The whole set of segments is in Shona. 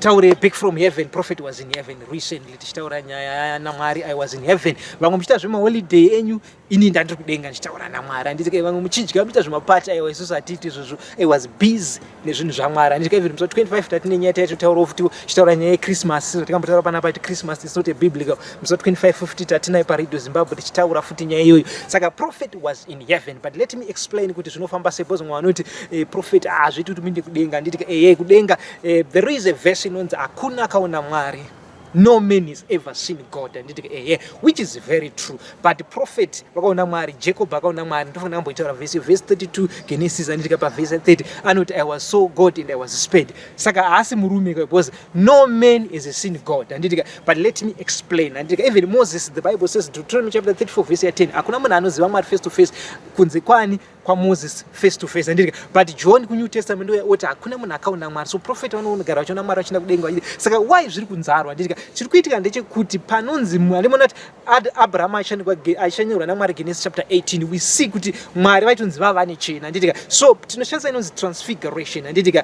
Titaure back from heaven. Prophet was in heaven recently, tichitaura nyaya naMwari. I was in heaven. Vamwe muchiita zvemaholiday enyu, ini ndandiri kudenga ndichitaura naMwari, handiti? Vamwe muchidya, muchiita zvemapati, aiwa, isusu hatiiti izvozvo. I was busy nezvinhu zvaMwari, handiti? Even musi wa25 tatine nyaya taitotaurawo futi, tichitaura nyaya yeChristmas. Tikambotaura panapa ti Christmas is not a biblical. Musi wa25 futi tatinayo paRadio Zimbabwe, tichitaura futi nyaya iyoyo. Saka prophet was in heaven, but let me explain kuti zvinofamba sei, because mumwe vanoti prophet hazviiti kuti muinde kudenga, handiti? Eye, kudenga, there is a verse inonzi hakuna akaona Mwari, no man has ever seen God, handiti? Ehe, which is very true, but prophet vakaona Mwari, Jacob akaona Mwari. Ndofanira kamboitaura vhesi 32 Genesis, handiti? Pavhesi 30 anoti, "I was saw God and I was spared." Saka haasi murume, because no man has seen God, handiti? But let me explain, handiti? Even Moses, the Bible says, Deuteronomy chapter 34 verse ya 10, hakuna munhu anoziva Mwari face to face kunze kwani? KwaMoses face to face, handiti? But John kuNew Testament oti hakuna munhu akaona Mwari. So prophet vanogara vachiona Mwari, vachienda kudenga. Saka why zviri kunzarwa, handiti? Chiri kuitika ndechekuti panonzi, andimona kuti Abraham achishanyirwa naMwari, Genesis chapter 18, we see kuti Mwari vaitonzi vava nechena, handitika? So tinoshandisa inonzi transfiguration, handitika?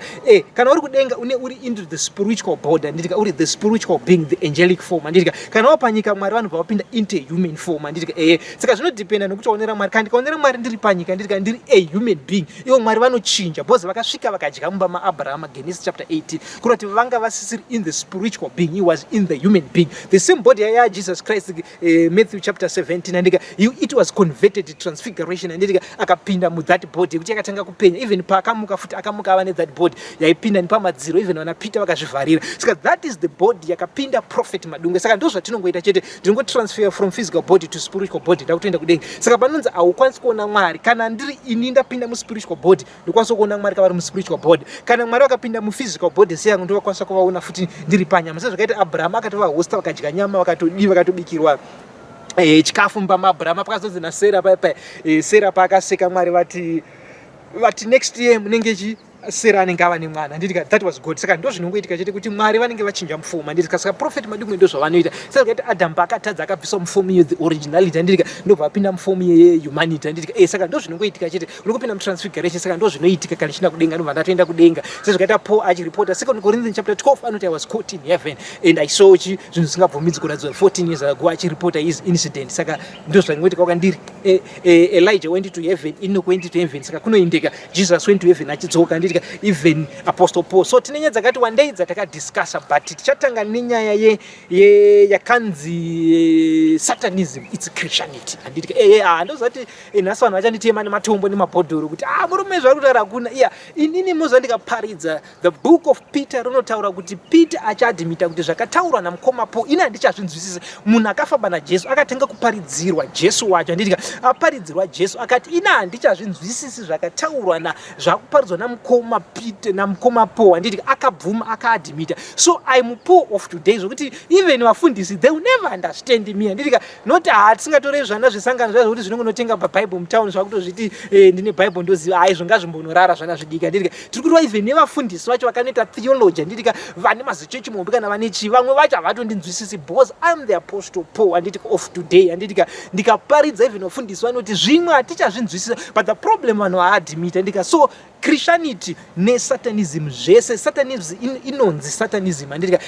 Kana uri kudenga, une uri into the spiritual body, handitika? Uri the spiritual being, the angelic form, handitika? Kana wava panyika, Mwari vanobva vapinda into a human form, handitika? Saka zvinodhipenda nekuti waonera Mwari. Kana ndikaonera Mwari ndiri panyika, handitika, ndiri a human being, ivo Mwari vanochinja, because vakasvika vakadya mumba maAbrahama, Genesis chapter 18, kureva kuti vanga vasisiri in the spiritual being, he was in the human being. The same body yaJesus Christ, Matthew chapter 17, andika, it was converted, transfiguration, andika, akapinda muthat body yekuti yakatanga kupenya. Even paakamuka futi, akamuka ava nethat body yaipinda nepamadziro, even vana Peter vakazvivharira. Saka that is the body yakapinda Prophet Madungwe. Saka ndo zvatinongoita chete, ndinongotransfer from physical body to spiritual body, ndakutoenda kudenga. Saka panonzi haukwanisi kuona Mwari, kana ndiri ini ndapinda muspiritual body, ndokwanisa kuona Mwari kavari muspiritual body. Kana Mwari vakapinda muphysical body seyangu, ndovakwanisa kuvaona futi ndiri panyama, sezvakaita Abraham, akatovahosta, vakadya nyama, vakatodi, vakatobikirwa chikafu mumba maAbrahama. Pakazonzi naSara paipai, Sara paakaseka, Mwari vati next year munenge chi Sara anenge ava nemwana, handitika? That was God. Saka ndo zvinongoitika chete kuti Mwari vanenge vachinja mufomu, handitika? Saka Prophet Madungwe ndo zvavanoita. Saka zvakaita Adam paakatadza, akabviswa mufomu iyo, the originality, handitika? Ndobva apinda mufomu yehumanity, handitika? Saka ndo zvinongoitika chete, unongopinda mutransfiguration. Saka ndo zvinoitika kana chienda kudenga, ndobva ndatoenda kudenga, sezvakaita Paul achiripota Second Corinthians chapter 12, anoti, "I was caught in heaven and I saw chi zvinhu zvisingabvumidzwi kuratidzwa," 14 years ago, achiripota his incident. Saka ndo zvangoitika kwandiri. Elijah went to heaven, Enoch went to heaven, saka kunoindika. Jesus went to heaven achidzoka, handitika? Even Apostle Paul. So tine nyaya dzakati wandei dzatakadiscussa, but tichatanga nenyaya yakanzi satanism it's Christianity, handitika? Ndozati nhasi vanhu vachanditema nematombo nemabhodhoro kuti, "Ah, murume zvari kutaura hakuna." Iya, inini muzuva ndikaparidza the Book of Peter, rinotaura kuti Peter achiadhimita kuti zvakataurwa namukoma Paul ini handichazvinzwisisa. Munhu akafamba naJesu, akatanga kuparidzirwa Jesu wacho, handitika? Aparidzirwa Jesu, akati, "Ini handichazvinzwisisi zvakataurwa na zvakuparidzwa namukoma Peter, namukoma Paul," handitika? Akabvuma, akaadhimita. So I'm Paul of today, zvokuti even vafundisi, they will never understand me, handitika? Noti hatisingatorei zvana zvesangano zva zvokuti zvinongonotenga pabhaibheri mutauni, zvakutozviti ndine Bhaibheri ndoziva. Haizvo, ngazvimbonorara zvana zvidiki, handitika? Tiri kureva even nevafundisi vacho vakanoita theology, handitika, vane mazichechi mombe kana vane chii, vamwe vacho havatondinzwisisi, because I'm the Apostle Paul, handitika, of today, handitika? Ndikaparidza, even vafundisi vanoti zvimwe hatichazvinzwisisa, but the problem, vanhu haadhimita, handika? So Christianity nesatanism zvese, satanism inonzi satanism, handitika?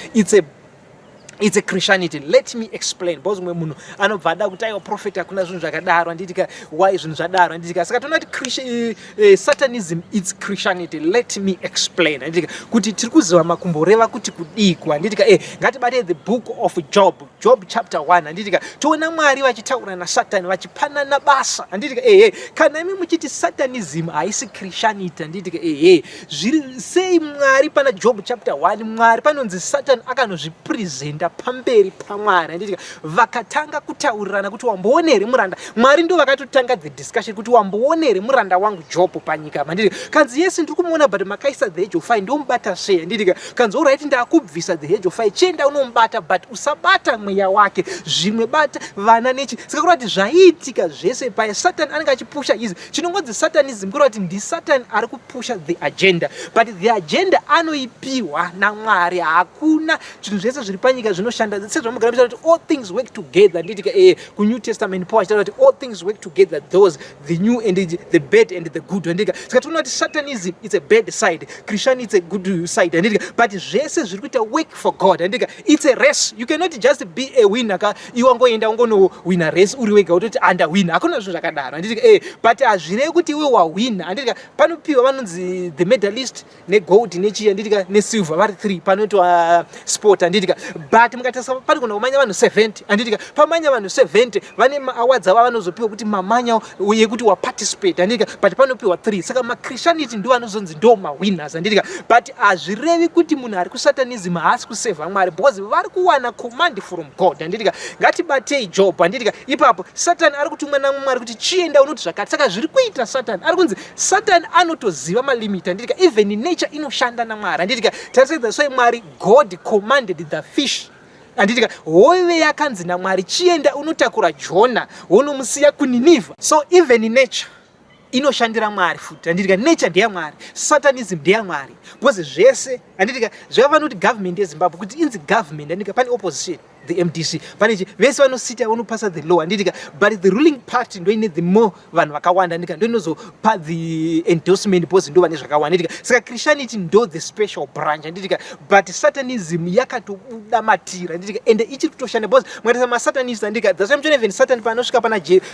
It's a Christianity. Let me explain, because umwe munhu anobva ada kuti, "Aiwa prophet, hakuna zvinhu zvakadaro," handitika? Why zvinhu zvadaro, handitika? Saka toona kuti satanism it's Christianity. Let me explain, handitika, kuti tiri kuziva makumboreva kuti kudikwa, handitika? Ngatibate the Book of Job, Job chapter 1, handitika? Toona Mwari vachitaura naSatani, vachipanana basa, handitika? Ehe, kana imi muchiti satanism haisi Christianity, handitika, ehe, zviri sei? Mwari pana Job chapter 1, Mwari panonzi Satani akanozvipresenta pamberi paMwari, handitika? Vakatanga kutaurirana kuti, "Wamboona here muranda?" Mwari ndo vakatotanga the discussion kuti, "Wamboona here muranda wangu Job panyika?" Handitika? Kanzi, "Yes, ndiri kumuona, but makaisa the hedge of fire, ndomubata sei?" Handitika? Kanzi, "Alright, ndakubvisa the hedge of fire, chienda unomubata, but usabata mweya wake, zvimwe bata vana nechi." Saka kureva kuti zvaiitika zvese paya, Satani anenge achipusha izi chinongonzi satanism, kureva kuti ndisatani ari kupusha the agenda, but the agenda anoipiwa naMwari. Hakuna zvinhu zvese zviri panyika. zvinoshanda sezvamugara muchitaura kuti all things work together, handitika? KuNew Testament Paul achitaura kuti all things work together, those the new and the bad and the good, handitika? Saka tinoona kuti Satanism, it's a bad side, Christianity, it's a good side, handitika? But zvese zviri kuita work for God, handitika? It's a race. You cannot just be a winner ka iwe wangoenda ungonowina race uri wega utoti andawina. Hakuna zvinhu zvakadaro, handitika? But hazvirevi kuti iwe wawina, handitika? Panopiwa vanonzi the medalist negold nechi, handitika, nesilver, vari 3 panoitwa sport, handitika? But mukatarisa panogona kumanya vanhu 70, handitika? Pamanya vanhu 70, vane maawards avo avanozopiwa kuti mamanya yekuti waparticipate, handitika? But panopiwa 3. Saka maChristianity ndo vanozonzi ndo mawinners, handitika? But hazvirevi kuti munhu ari kusatanism haasi kusevha Mwari, because vari kuwana command from God, handitika? Ngatibatei Job, handitika? Ipapo Satan ari kutumwa naMwari kuti chienda unoti zvakati. Saka zviri kuita Satan, ari kunzi Satan anotoziva malimit, handitika? Even nature inoshanda naMwari, handitika? Tarisai, so Mwari, God commanded the fish, handitika? Hove yakanzi naMwari, chienda unotakura Jona wonomusiya kuNinivha. So even nature inoshandira Mwari futi, handitika? Nature ndeyamwari, Satanism ndeyamwari, because zvese, handitika, zvakafanira kuti government yeZimbabwe kuti inzi government, handitika, pane opposition, the MDC, pane chi vese vanosita vanopasa the law, handitika? But the ruling party ndo ine the more vanhu vakawanda, handitika? Ndo inozopa the endorsement because ndo vane zvakawanda, handitika? Saka Christianity ndo the special branch, handitika? But Satanism yakatobuda matira, handitika? Ende ichiri kutoshanda because mukatarisa masatanist, handitika, that's why muchiona even Satan panosvika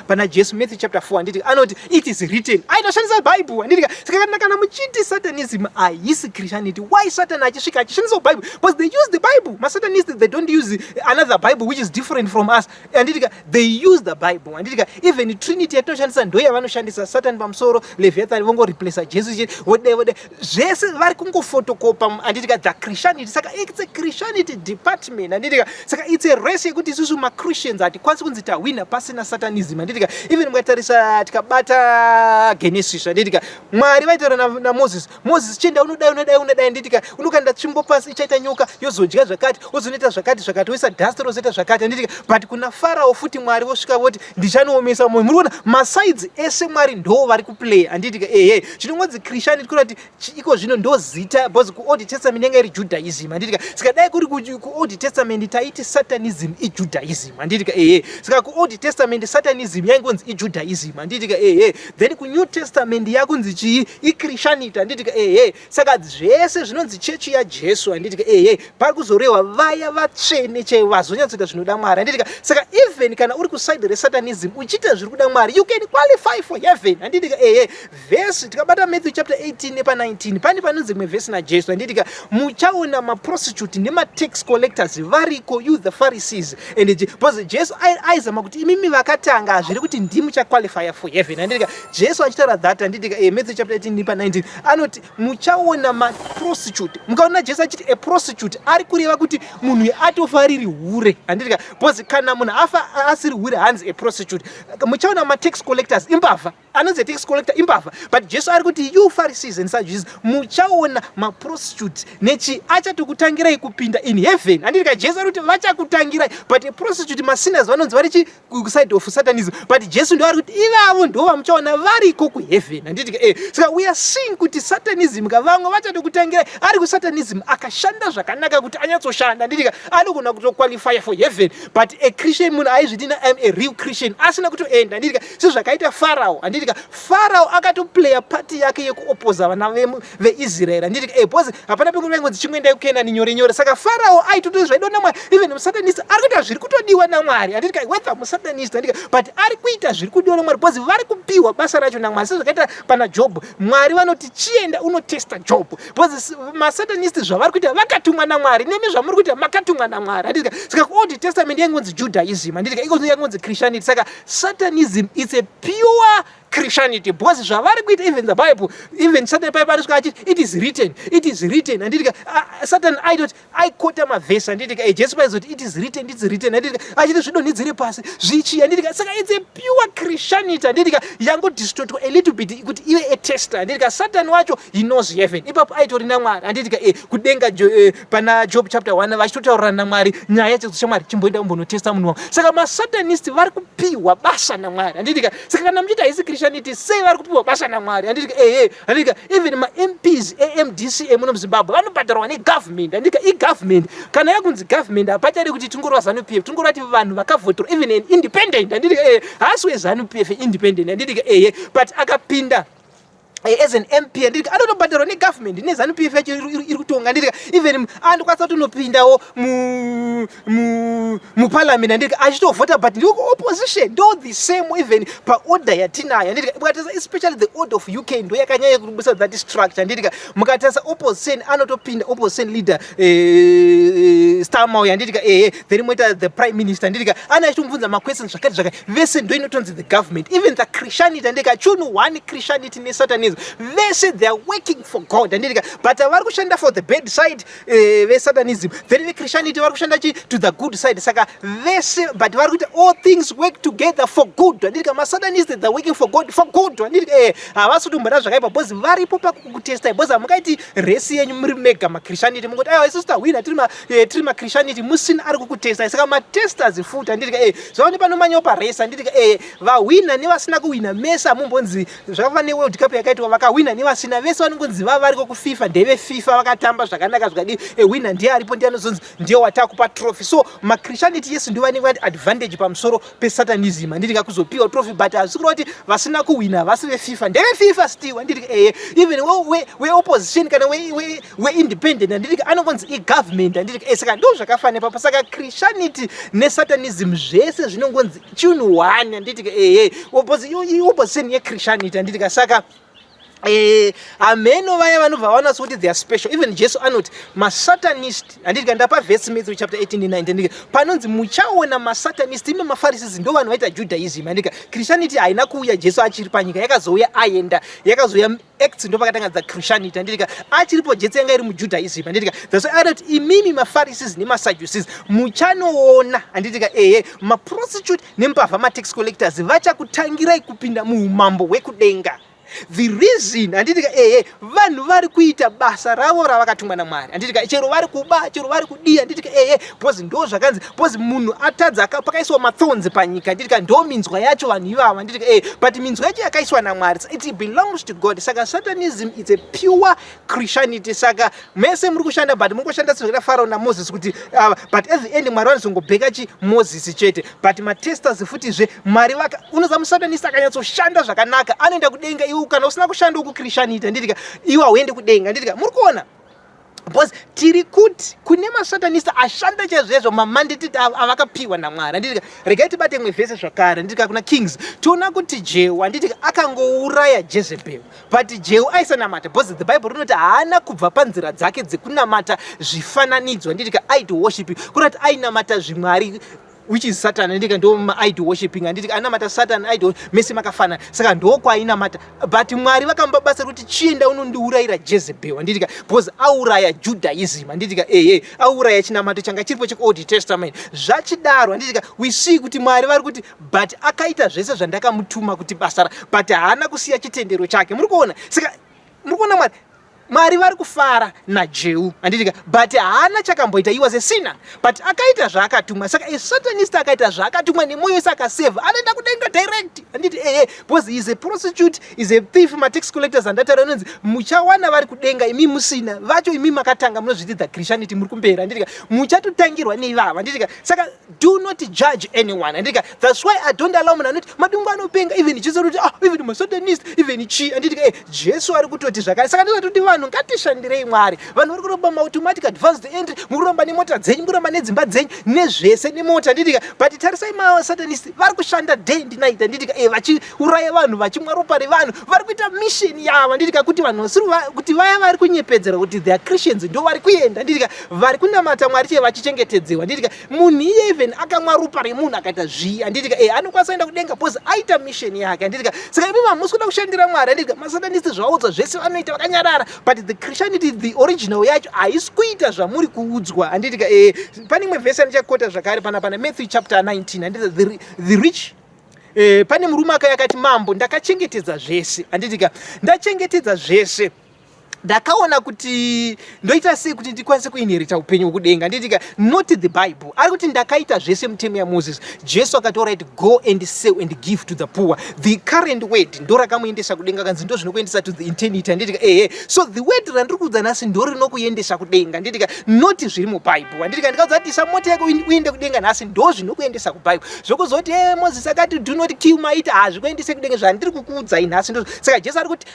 pana Jesu, Matthew chapter 4, handitika, anoti, "It is written." Aitoshandisa Bible, handitika? Saka kana muchiti Satanism haisi Christianity, why Satan achisvika achishandisa Bible? Because they use the Bible. Masatanist, they don't use another Bible which is different from us, handitika? They use the Bible, handitika? Even Trinity yatinoshandisa ndo yavanoshandisa, Satan pamusoro, Leviathan, vongoreplaca Jesu chete, vode vode zvese vari kungofotokopa, handitika, the Christianity. Saka it's a Christianity department, handitika? Saka it's a race yekuti isusu maChristians hatikwanisi kunzi tawina pasina Satanism, handitika? Even mukatarisa, tikabata Genesis, handitika, Mwari vaitaura naMoses, "Moses, chienda unodai, unodai, unodai," handitika, "unokanda tsvimbo pasi, ichaita nyoka, yozodya zvakati, wozonoita zvakati zvakati, woisa dust, rozoita zvakati," handitika? But kuna Farao futi Mwari vosvika voti, "Ndichanoomesa mwoyo." Muri kuona masides ese Mwari ndo vari kuplay, handitika? Ehe, chinongonzi Christianity kureva kuti iko zvino ndo zita, because kuOld Testament yanga iri Judaism, handitika? Saka dai kuri kuOld Testament taiti Satanism iJudaism, handitika? Ehe, saka kuOld Testament Satanism yaingonzi iJudaism, handitika? Ehe, then kuNew Testament yakunzi chii? IChristianity, handitika? Ehe, saka zvese zvinonzi chechi yaJesu, handitika? Ehe, pari kuzorehwa vaya vatsvene chaivo vazonyatsoita zvinoda Mwari, handitika? Saka even kana uri kuside resatanism uchiita zviri kuda Mwari, you can qualify for heaven, handitika? Ehe, vhesi tikabata Matthew chapter 18 nepa19, pane panonzi imwe vhesi naJesu, handitika, "Muchaona maprostitute nematax collectors variko, you the Pharisees and," because Jesu aizama kuti imimi vakatanga hazviri kuti ndimuchaqualifya for heaven, handitika? Jesu achitaura that, handitika, Matthew chapter 18 nepa19, anoti muchaona maprostitute. Mukaona Jesu achiti a prostitute, ari kureva kuti munhu atofa riri hure, handitika? Because kana munhu afa asiri hure hanzi a prostitute. Muchaona matax collectors, imbavha, anonzi tax collector imbavha. But Jesu ari kuti, "You Pharisees and Sadducees, muchaona maprostitute nechi achatokutangirai kupinda in heaven," handitika? Jesu ari kuti vachakutangirai, but a prostitute, masinners vanonzi vari chi kuside of Satanism, but Jesu ndo ari kuti ivavo ndo vamuchaona variko kuheaven, handitika? Saka we are seeing kuti Satanism ka vamwe vachatokutangirai. Ari kusatanism akashanda zvakanaka kuti anyatsoshanda, handitika, anogona kutoqualify for heaven. But a Christian, munhu aizviti na am a real Christian, asina kutoenda, handitika? Sezvakaita Farao, handitika? Farao akatoplaya part yake yekuopoza vana veIsraeri, handitika? Because hapana pekuti vaingonzi chimwendai kuKenani nyore nyore. Saka Farao aitoto zvaidiwa naMwari. Even musatanist ari kuita zviri kutodiwa naMwari, handitika? Whether musatanist, handitika, but ari kuita zviri kudiwa naMwari because vari kupiwa basa racho naMwari. Sezvakaita pana Job, Mwari vanoti, "Chienda unotesta Job," because masatanist zvavari kuita vakatumwa naMwari, nemi zvamuri kuita makatumwa naMwari, handitika? Saka kuOld Testament yaingonzi Judaism, handitika? Iko yaingonzi Christianity. Saka Satanism, it's a pure Christianity because zvavari kuita, even the Bible, even Satan pai panosvika achiti, "It is written, it is written," handitika? Satan aitoti aikota mavhesi, handitika? Jesu paizoti, "It is written, it is written," handitika? Achiti zvidonhedzere pasi zvichi, handitika? Saka it's a pure Christianity, handitika? Yangodistotwa a little bit kuti ive a tester, handitika? Satan wacho, he knows heaven. Ipapo aitori naMwari, handitika? Kudenga pana Job chapter 1 vachitotaurirana naMwari nyaya yacho, "Shamwari, chimboenda umbonotesta munhu wangu." Saka masatanist vari kupiwa basa naMwari, handitika? Saka kana muchiti haisi Christianity Christianity sei vari kupiwa basa naMwari, handiti ka? Ehe, handiti ka? Even maMPs eMDC emuno muZimbabwe vanobhadharwa negovernment, handiti ka? Igovernment kana yakunzi government, hapachadi kuti tingorova ZANU PF, tingorova kuti vanhu vakavhoterwa, even an independent, handiti ka? Ehe, haasi weZANU PF, independent, handiti ka? Ehe, but akapinda as an MP, handiti ka, anotobhadharwa negovernment, neZANU PF yacho iri kutonga, handiti ka? Even andokwanisa kutonopindawo muparliament, handiti ka, achitovhota, but ndiko opposition. Ndo the same even paorder yatinayo, handiti ka? Mukatarisa especially the order of UK, ndo yakanyanya kubusa that structure, handiti ka? Mukatarisa opposition, anotopinda opposition leader Starmer, handiti ka? Ehe, then moita the prime minister, handiti ka, ane achitomubvunza maquestions zvakati zvakati. Vese ndo inotonzi the government. Even the Christianity, handiti ka, chunu one, Christianity nesatanism vese they are working for God, handiti ka? But vari kushanda for the bad side, vesatanism, then vechristianity vari kushanda chi to the good side. Saka vese, but vari kuita all things work together for good, handiti ka? Masatanist, they are working for God for good, handiti ka? Havasi kutomboda zvakaipa because varipo pakukutestai, because hamungaiti race yenyu muri mega machristianity, mungoti, "Aiwa, isusu tahwina, tiri machristianity," musina ari kukutestai. Saka matesters futi, handiti ka? Zvavane panomanyawo parace, handiti ka? Vahwina nevasina kuhwina mese hamumbonzi zvakafanana neWorld Cup yakaitwa, vakahwina nevasina vese vanongonzi vava variko kuFIFA, ndeveFIFA, vakatamba zvakanaka zvikadii, hwina ndiye aripo, ndiye anozonzi ndiye watakupa trophy. So machristianity yes ndo vanenge vati advantage pamusoro pesatanism, handiti ka, kuzopiwa trophy, but hazvisi kureva kuti vasina kuhwina vasi veFIFA, ndeveFIFA still, handiti ka? Even weopposition kana weindependent, handiti ka, anongonzi igovernment, handiti ka? Saka ndo zvakafanana ipapo. Saka Christianity nesatanism zvese zvinongonzi chinhu one, handiti ka? Ehe, opposition yechristianity, handiti ka? Saka hameno vaya vanobva vaona sekuti they are special. Even Jesu anoti masatanist, handiti ka? Ndapa vhesi, Matthew chapter 18 9, handiti ka? Panonzi muchaona masatanist ime mapharisees, ndo vanhu vaita Judaism, handiti ka? Christianity haina kuuya Jesu achiri panyika, yakazouya aenda, yakazouya Acts, ndo pakatanga dza Christianity, handiti ka? Achiripo Jesu yanga iri muJudaism, handiti ka? That's why anoti imimi mapharisees nemasadducees muchanoona, handiti ka, ehe, maprostitute nembavha, matax collectors vachakutangirai kupinda muumambo hwekudenga. The reason, handiti ka, ehe, vanhu vari kuita basa ravo ravakatumwa naMwari, handiti ka? Chero vari kuba, chero vari kudii, handiti ka? Ehe, because ndo zvakanzi, because munhu atadza, pakaiswa mathorns panyika, handiti ka? Ndo minzwa yacho vanhu ivava, handiti ka? Ehe, but minzwa yacho yakaiswa naMwari, it belongs to God. Saka satanism, it's a pure Christianity. Saka mese muri kushanda, but muri kushanda sezvakaita Farao naMoses kuti but at the end Mwari vanozongobheka chi Moses chete. But matesters futizve Mwari vaka unoza musatanist akanyatsoshanda zvakanaka anoenda kudenga. Iwe kana usina kushanda ukuchristianity, handiti ka, iwe hauendi kudenga, handiti ka? Muri kuona, because tiri kuti kune masatanist ashanda chaizvo mamandate avakapiwa naMwari, handiti ka? Regai tibate imwe vhese zvakare, handiti ka? Kuna Kings toona kuti Jehu, handiti ka, akangouraya Jezebel, but Jehu aisanamata, because the Bible rinoti haana kubva panzira dzake dzekunamata zvifananidzo, handiti ka, idol worship, kurati ainamata zvimwari, which is Satan, handiti ka? Ndo maidol worshiping, handiti ka? Anamata Satan, idol, mese makafana. Saka ndokwainamata, but Mwari vakamupa basa rekuti chienda unondiurayira Jezebel, handiti ka? Because auraya Judaism, handiti ka? Ehe, auraya chinamato changa chiripo chekuOld Testament. Zvachidaro, handiti ka, we see kuti Mwari vari kuti, but akaita zvese zvandakamutuma kuti basa, but haana kusiya chitendero chake. Muri kuona? Saka muri kuona Mwari vari kufara naJehu, handiti ka? But haana chakamboita, he was a sinner, but akaita zvaakatumwa. Saka asatanist akaita zvaakatumwa nemwoyo wese, akasevha, anoenda kudenga direct, handiti? Ehe, because is a prostitute, is a thief, matax collectors andataura anonzi muchawana vari kudenga, imi musina vacho, imi makatanga munozvitidza Christianity muri kumberi, handiti ka? Muchatotangirwa neivava, handiti ka? Saka do not judge anyone, handiti ka? That's why I don't allow munhu anoti Madungwe anopenga, even Jesu anoti, ah, even masatanist, even chi, handiti ka? Jesu ari kutoti zvakare. Saka ndizvatoti vanhu ngatishandirei Mwari. Vanhu vari kuromba maautomatic advanced entry, muri kuromba nemota dzenyu, muri kuromba nedzimba dzenyu, nezvese, nemota, handiti ka? But tarisai masatanist vari kushanda day and night, handiti ka? Vachiuraya vanhu, vachimwa ropa revanhu, vari kuita mission yavo, handiti ka? Kuti vanhu vasiri kuti vaya vari kunyepedzera kuti they are Christians ndo vari kuenda, handiti ka? Vari kunamata Mwari chee vachichengetedzewa, handiti ka? Munhu iye even akamwa ropa remunhu, akaita zvii, handiti ka, anokwanisa kuenda kudenga because aita mission yake, handiti ka? Saka imi hamusi kuda kushandira Mwari, handiti ka? Masatanist zvaudzwa zvese vanoita vakanyarara, but the Christianity, the original yacho, haisi kuita zvamuri kuudzwa, handiti ka? Pane imwe vhesi yandichakota zvakare pana Matthew chapter 19, handiti? The rich, pane murume akauya akati, "Mambo, ndakachengetedza zvese, handiti ka? Ndachengetedza zvese." Ndakaona kuti ndoita sei kuti ndikwanise kuinherita upenyu hwekudenga, handitika? Not the Bible. Ari kuti ndakaita zvese mutemo yaMoses. Jesu akati, "Alright, go and sell and give to the poor." The current word ndo rakamuendesa kudenga, kanzi ndo zvinokuendesa to the eternity, handitika? Ehe, so the word randiri kuudza nhasi ndo rinokuendesa kudenga, handitika? Not zviri muBible, handitika? Ndikaudza kuti isa mota yako uende kudenga nhasi, ndo zvinokuendesa kuBible. Zvokuzoti e Moses akati, "Do not kill," maita hazvikuendese kudenga. Zvandiri kukuudzai nhasi ndo. Saka Jesu ari kuti,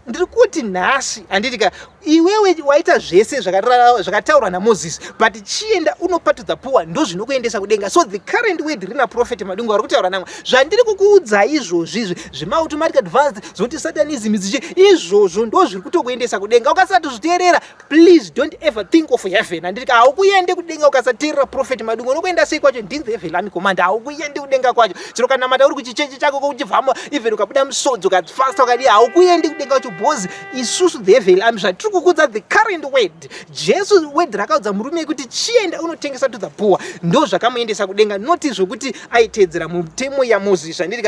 ndiri kuti nhasi, handitika, iwewe waita zvese zvakataurwa naMoses, but chienda unopa to the poor, ndo zvinokuendesa kudenga. So the current word rina Prophet Madungwe vari kutaura namwe, zvandiri kukuudzai izvozvi izvi zvemaautomatic advanced, zvokuti satanism dzichi izvozvo, ndo zviri kutokuendesa kudenga. Ukasatozviteerera, please don't ever think of heaven, handitika? Haukuende kudenga ukasateerera Prophet Madungwe. Unokuenda sei kwacho? Ndinzi Heaven Army Commander. Haukuendi kudenga kwacho. Chero kanamata uri kuchichechi chako kokuchivhama, even ukabuda musodzi, ukafasta, ukadii, haukuendi kudenga kwacho, because isusu the Heaven Army zvatiri kukudza, the current word, Jesu word rakaudza murume kuti chienda unotengesa to the poor, ndo zvakamuendesa kudenga, noti zvokuti aiteedzera mutemo yaMozisi, handitika?